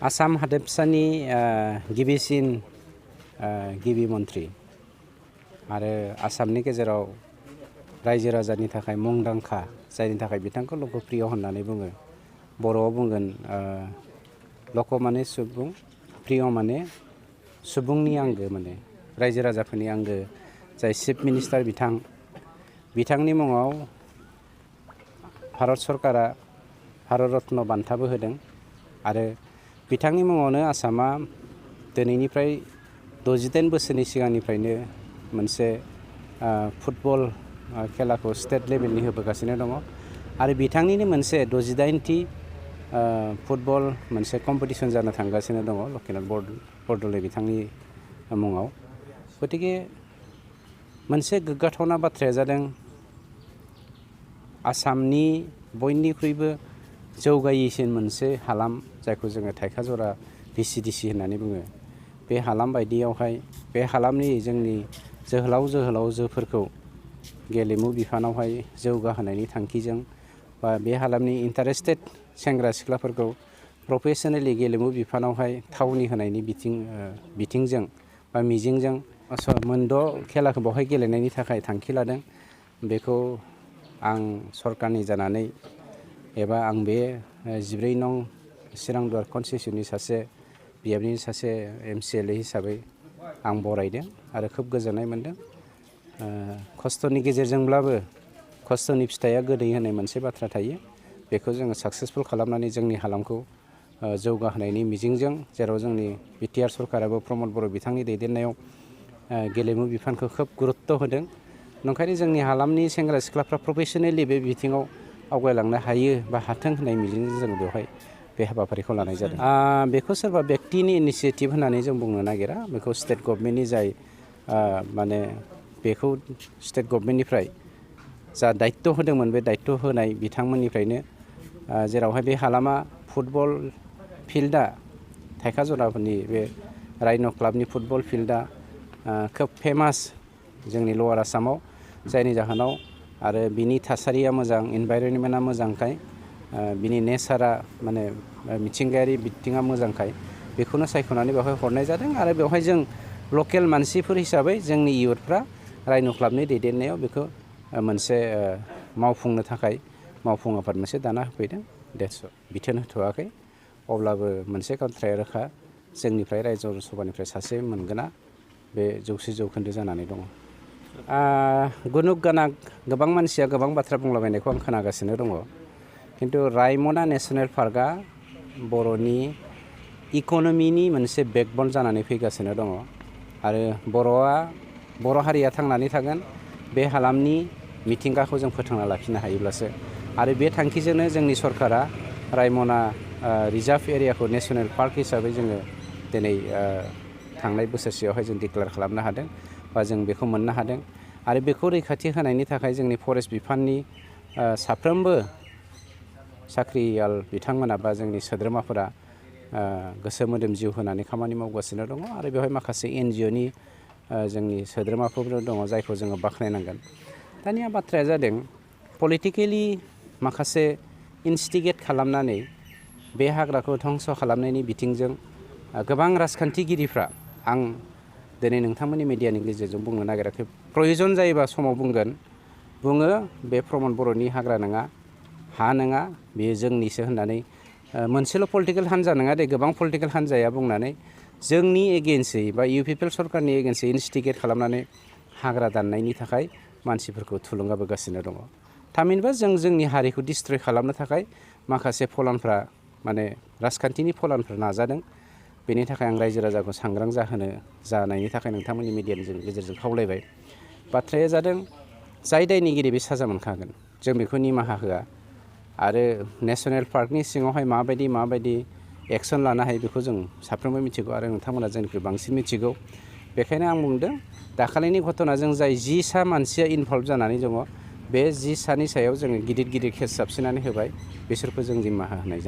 आसाम हादोरसानि गिबिसिन गिबि मन्थ्रि आरो आसामनि गेजेराव रायजो राजानि थाखाय मुंदांखा जायनि थाखाय बिथांखौ लकप्रिय होननानै बुङो। बर'आव बुंगोन लक माने सुबुं, प्रिय माने सुबुंनि आंगो, माने रायजो राजाफोरनि आंगो जाय चिफ मिनिस्टार बिथांनि मुङाव भारत सरकारा भारत रत्न बान्थाबो होदों आरो बिथांनि मुङावनो आसामा दिनैनिफ्राय 68 बोसोरनि सिगांनिफ्रायनो मोनसे फुटबल खेलाखौ स्टेट लेभेलनि होबोगासिनो दङ आरो बिथांनिनो मोनसे 68थि फुटबल मोनसे कम्पिटिसन जानो थांगासिनो दङ लक्ष्मीनाथ बरदलै बिथांनि मुङाव। गतिके मोनसे गोग्गाथावना बाथ्राया जादों आसामनि बयनिख्रुइबो जौगायैसिन मोनसे हालाम जायखौ जोङो थाइखाजरा VCDC होननानै बुङो। बे हालाम बायदियावहाय बे हालामनि जोंनि जोहोलावजोफोरखौ गेलेमु बिफानावहाय जौगाहोनायनि थांखिजों बा बे हालामनि इन्टारेस्टेड सेंग्रा सिख्लाफोरखौ प्रफेसनेलि गेलेमु बिफानावहाय थावनि होनायनि बिथिंजों बा मिजिंजों मोनद' खेलाखौ बेवहाय गेलेनायनि थाखाय थांखि लादों। बेखौ आं सरकारनि जानानै एबा आं बे 14 नं चिरां दुवार कनस्टिटिउन्सनि सासे बियाबनि सासे MCLA हिसाबै आं बरायदों आरो खोब गोजोननाय मोन्दों। खस्थ'नि गेजेरजोंब्लाबो खस्थ'नि फिथाइया गोदै होननाय मोनसे बाथ्रा थायो। बेखौ जोङो साक्सेसफुल खालामनानै जोंनि हालामखौ जौगाहोनायनि मिजिंजों, जेराव जोंनि BTR सरकाराबो प्रमद बर' बिथांनि दैदेननायाव गेलेमु बिफानखौ खोब गुरुत्त होदों। नंखायनो जोंनि हालामनि सेंग्रा सिख्लाफ्रा प्रफेसनेलि बे बिथिङाव आवगायलांनो हायो बा हाथों होननाय मिजिंजों जों बेवहाय बे हाबाफारिखौ लानाय जादों। बेखौ सोरबा व्यक्तिनि इनिसियेटिभ होननानै जों बुंनो नागिरा। बेखौ स्टेट गभर्नमेन्टनि जाय माने बेखौ स्टेट गभर्नमेन्टनिफ्राय जा दायित्व होदोंमोन, बे दायित्व होनाय बिथांमोननिफ्रायनो जेरावहाय बे हालामा फुटबल फिल्डआ थाइखाजराफोरनि बे राइन' क्लाबनि फुटबल फिल्डआ खोब फेमास जोंनि लवार आसामाव, जायनि जाहोनाव आरो बिनि थासारिया मोजां, इनभाइरनमेन्टआ मोजांखाय, बिनि नेचारा माने मिथिंगायारि बिथिङा मोजांखाय बेखौनो सायख'नानै बेवहाय हरनाय जादों आरो बेवहाय जों लकेल मानसिफोर हिसाबै जोंनि इयुथफ्रा राइन' क्लाबनि दैदेननायाव बेखौ मोनसे मावफुंनो थाखाय मावफुं आफाद मोनसे दाना होफैदों। बिथोन होथ'वाखै, अब्लाबो मोनसे बाथ्राया रोखा, जोंनिफ्राय रायजो सभानिफ्राय सासे मोनगोना बे 100 जौखोन्दो जानानै दङ। गुनुक गानाक गोबां मानसिया गोबां बाथ्रा बुंलाबायनायखौ आं खोनागासिनो दङ। खिन्थु रायमना नेसनेल पार्कआ बर'नि इक'नमिनि मोनसे बेकबन जानानै फैगासिनो दङ आरो बर' हारिया थांनानै थागोन बे हालामनि मिथिंगाखौ जों फोथांना लाखिनो हायोब्लासो। आरो बे थांखिजोंनो जोंनि सरकारा रायमना रिजार्भ एरियाखौ नेसनेल पार्क हिसाबै जोङो दिनै थांनाय बोसोरसेयावहाय जों डिक्लेयार खालामनो हादों बा जों बेखौ मोननो हादों। आरो बेखौ रैखाथि होनायनि थाखाय जोंनि फरेस्ट बिफाननि साफ्रोमबो साख्रियाल बिथांमोना बा जोंनि सोद्रोमाफोरा गोसो मोदोम जिउ होनानै खामानि मावगासिनो दङ आरो बेवहाय माखासे NGOनि जोंनि सोद्रोमाफोर दङ जायखौ जोङो बाख्नायनांगोन। दानिया बाथ्राया जादों पलिटिकेलि माखासे इनस्टिगेट खालामनानै बे हाग्राखौ धंस' खालामनायनि बिथिंजों गोबां राजखान्थिगिरिफ्रा, आं दिनै नोंथांमोननि मिडियानि गेजेरजों बुंनो नागिराखै, प्रयजन जायोबा समाव बुङो बे प्रमद बर'नि हाग्रा नङा, हा नङा, बेयो जोंनिसो होननानै मोनसेल' पलिटिकेल हान्जा नङा दे, गोबां पलिटिकेल हान्जाया बुंनानै जोंनि एगेन्स्टै बा UPPL सरकारनि एगेन्स्टै इनस्टिगेट खालामनानै हाग्रा दाननायनि थाखाय मानसिफोरखौ थुलुंगाबोगासिनो दङ। थामहिनबा जों जोंनि हारिखौ डिस्ट्रय खालामनो थाखाय माखासे फलानफ्रा माने राजखान्थिनि फलानफ्रा नाजादों। बेनि थाखाय आं रायजो राजाखौ सांग्रां जानायनि थाखाय नोंथांमोननि मिडियानि गेजेरजों खावलायबाय। बाथ्राया जादों जाय दायनिगिरि बे साजा मोनखागोन, जों बेखौ निमाहा होआ। आरो नेसनेल पार्कनि सिङावहाय माबायदि एक्सन लानो हायो बेखौ जों साफ्रोमबो मिथिगौ आरो नोंथांमोना जोंनिख्रुइ बांसिन मिथिगौ। बेखायनो आं बुंदों दाखालिनि घटनाजों जाय 10 सा मानसिया इनभल्भ जानानै दङ, बे 10 सानि सायाव जोङो गिदिर केस जाबसिननानै होबाय, बिसोरखौ जों निमाहा होनाय जानाय।